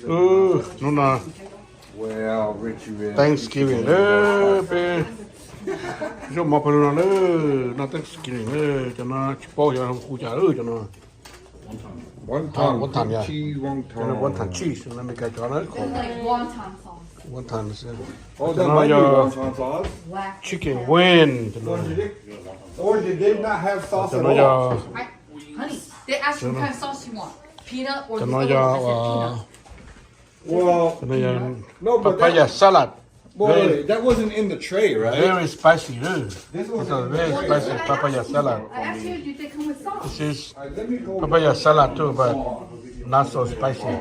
Hnub no Thanksgiving lawm, peb zaub mov pawg lug no lawm, no Thanksgiving lawm, cov no tsis paub xyov hu cas lawm cov no. Wonton, wonton, yeah. Wonton cheese, Meskas cov no. Wonton, cov no yog chicken wing, cov no yog, cov no yog Well, cov no yog no, but papaya salad. Wait, wait, that wasn't in the tray, right? Very spicy, dude. This is a very spicy papaya salad. This is papaya salad too, but not so spicy.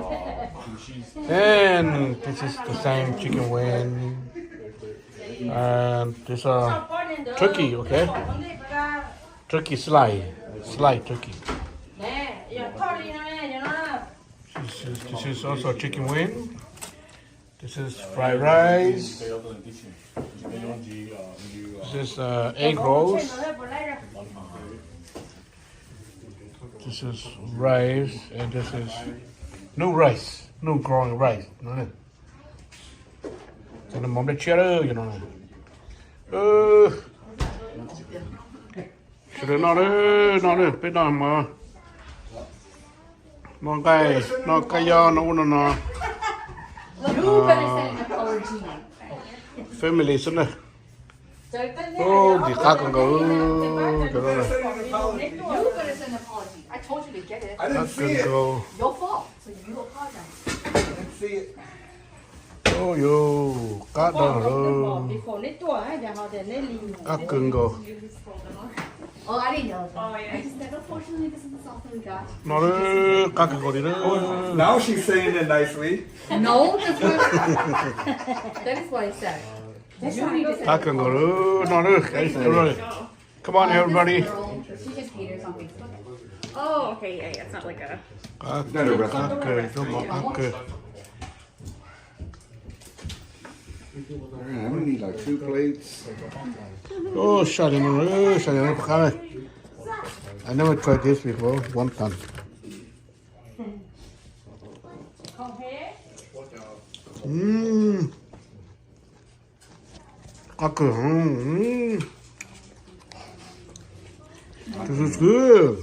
And this is the same chicken wing. And this uh turkey, okay? Turkey slice, slice turkey. This is, this is also chicken wing. This is fried rice. This is uh, egg rolls. This is rice and this is new rice, new growing rice. Cov no mov nplej tshiab lawm cov no. Sawv daws noj lawm, noj lawm, peb noj mov, noj nqaij, noj kab yob, noj ub noj no. Family xwb na. Ntxim qab kawg nkaus cov no. Qab kawg nkaus. Ub, yuav qab dawb lawm. Qab kawg nkaus. No lawm, qab kawg nkaus li lawm. Now she's saying it nicely. No, that's what, that is what I said. Qab kawg nkaus lawm, no lawm. Come on, everybody. Oh, okay, yeah, yeah, it's not like a Qab kawg, qab kawg, zaub mov qab kawg. All right, I'm gonna need like two plates. Ub, saj li no, saj li no qab. I never tried this before, one time. Mm. Qab kawg. Mm. This is good.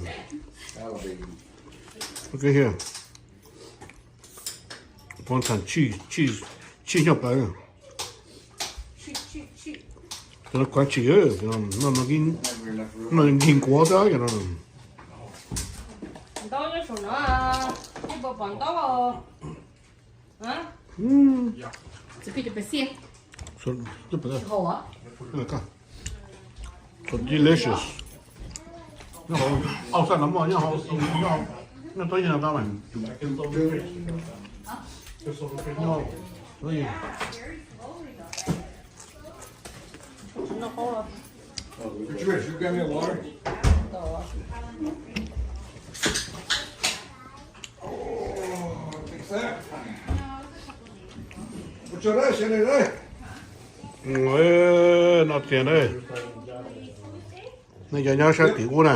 Look at here. One time cheese, cheese, cheese nyob plawv. Cov no kuav tsis, no nkig nkuav xwb cov no. Ntaub nyob saum no, nej puas pom ntaub? So delicious. Nyob hauv, auj xaj no muaj, nyob hauv, nyob hauv, nyob tau yog no tau mas. No tiag na. Nej cov nyob sab tim ub na,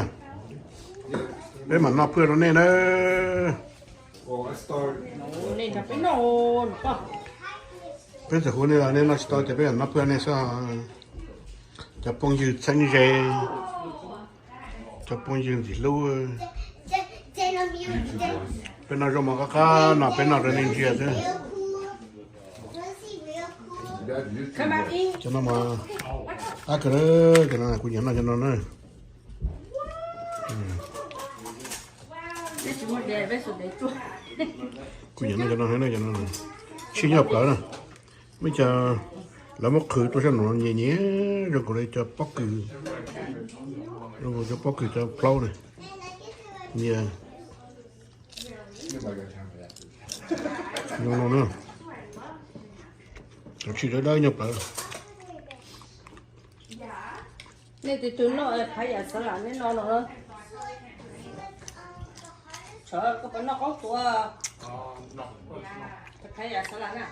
peb mam noj phwj rau nej na. Peb txawm hu nej los nej noj tsis tau ces peb mam noj phwj nej xwb. Cov phooj ywg txheeb ze, cov phooj ywg ntxim hlub, peb noj zaub mov qab qab no peb noj rau nej ntsia xwb. Cov no mas qab kawg, cov no kuv nyiam noj cov no na. Kuv nyiam noj cov no, cov no sib nyob plawv na. Muaj cov lawv muab qhwv tuaj sab no nyias nyias zoo nkaus li cov pob kws, zoo nkaus cov pob kws cov plaub na. Nyias zoo no na. Cov tshis dawb dawb nyob plawv. Nej tus twg noj phav yam xav lam nej no no. Tsawv koj puas noj qaub tuav? Phav yam xav lam na.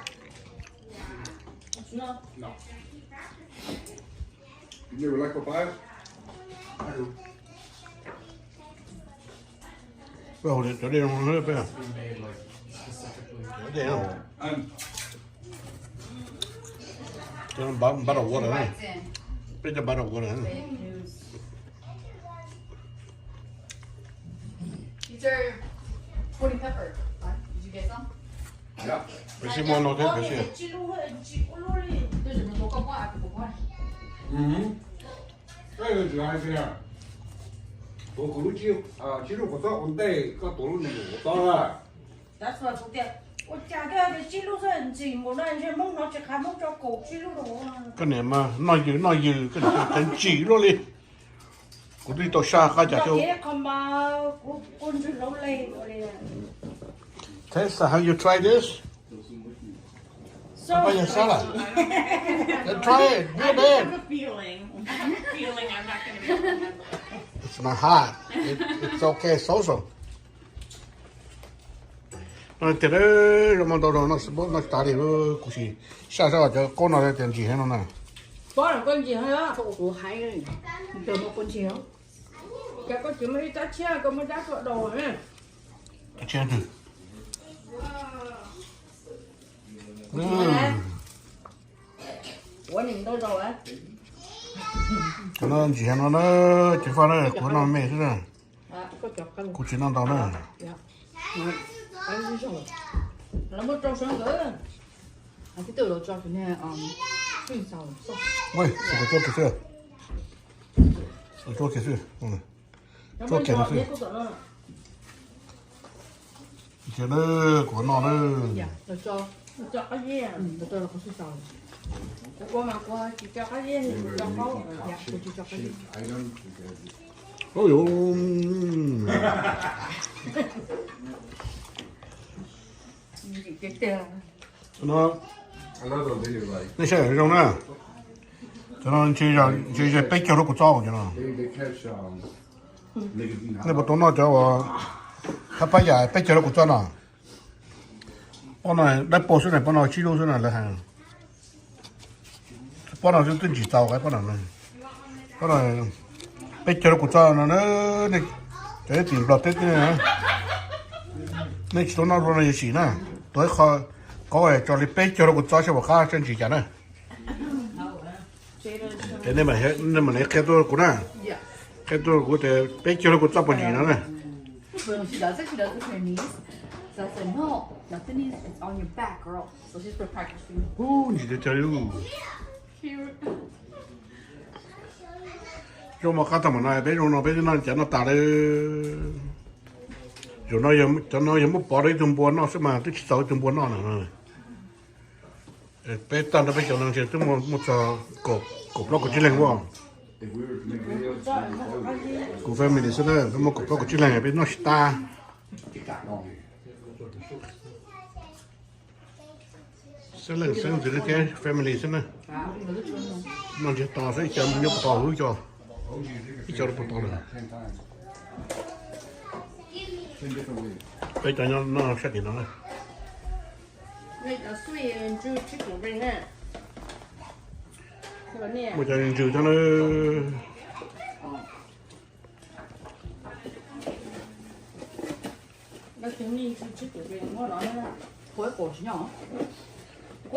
Peb hu cov dej no peb. Cho nó bottle water, peb cho bottle water. These are Cayenne pepper. Did you get some? Yeah. Received one, okay, received. Kuv kuv lub tsib, tsib lub kua txob ua ntej, koj tuav lub nees nkaum kua txob na. That's why kuv tias, ua cas koj tias tsib lub xwb ntxim npaum no, ntshe Hmoob hnov tsis qab Hmoob tso kaum tsib lub rau. Koj niam mas noj yws noj yws, koj niam tseem ntxim luaj li. Kuv twb tau saj qab cas xwb. Taste, have you tried this? Papaya salad. Then try it, real bad. I have a feeling. I have a feeling I'm not gonna be able to handle it. It's not hot. It, it's okay, so-so. No tias zoo mas ntau zoo no, no tas li, kuv sim saj saj cov qaub no tias ntsim heev no na. Pob los koj ntsim heev, kuv hais, ntawm mas koj ntsim heev. Cas koj tsis muaj ib rab tshiab, koj muaj rab tuaj daus na. Rab tshiab twg? Ua nim ntau zaus. Cov no ntsim heev no na, ceev faj na, kuv noj me xwb na. Kuv tsis noj ntau na. Ua, tsis tau tso kiag xwb. Tso kiag xwb. Tso kiag xwb. Ntsia na, kuv noj na. Ub yuv. Nej saib zoo na. Cov no ntshe ze peb caug lub kua txob cov no. Nej puas tau noj cov uas thab pab yam peb caug lub kua txob no? Pob no dawb paug xwb na, pob no tsib lub xwb na lawv hais. Pob no twb ntsim txaus, pob no, pob no peb caug lub kua txob no na. Cov ib tim Nplog teb, nej tsis tau noj dua no yog sim na, tuav ib qho qaub tso li peb caug lub kua txob saib puas qab, saib ntsim cas na. Ces nej mam li qhia tuaj rau kuv na, qhia tuaj rau kuv tias peb caug lub kua txob puas ntsim no na. Ub, ntsim tiag tiag li. Zoo mas qab tag mam no, peb zoo no peb twb noj cas noj tas li. Zaum no cov no yog muab pov rau ib tug npua noj xwb mas twb tsis txaus ib tug npua noj na. Peb tag nrho peb cov no ntshe twb muaj txog kaum plaub kaum tsib leeg ua. Kuv family xwb na, peb muaj kaum plaub kaum tsib leeg peb noj tsis tas. Xeeb leej xeeb ntxwv thiab family xwb na. Noj ntsiag to xwb, ib co nyob puas tau hwv co, ib co puas tau lawm. Peb cov nyob no sab tim no na. Muaj cov ntsws thiab na.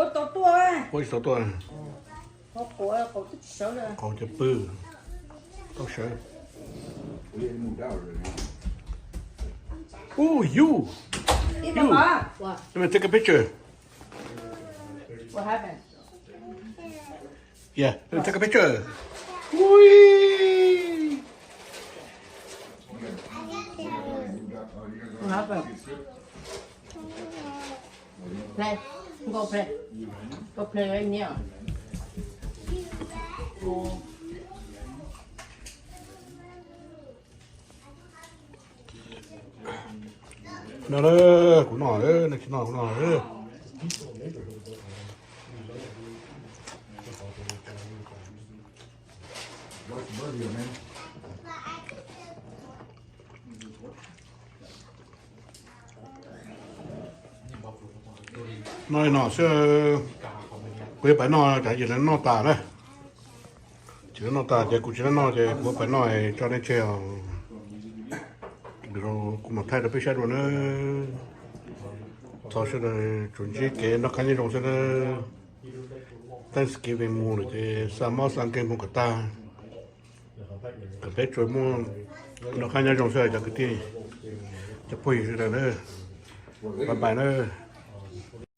Quav tsis tau tuaj. Qaub cov pw, tau sawv. Ooh, you, you, let me take a picture. Yeah, let me take a picture. Ui. Play. Go play. Go play right now. No, kuv noj, nej tsis noj kuv noj. Noj li no xwb, kuv yuav pais noj, cov yim lawv noj tas na. Tsis noj tas ces kuv tsis noj ces kuv yuav pais noj tso nej tseg os. Kuv mam thaij rau peb saib dua na. Thov sawv daws tsuas ntsib kev noj qab nyob zoo xwb nawb. Thanksgiving mus lawm ces xa mob xa nkeeg mus kom tag, kom peb tsuas muaj noj qab nyob zoo xwb cov kwv tij, cov phooj ywg sawv daws nawb. Bye bye nawb.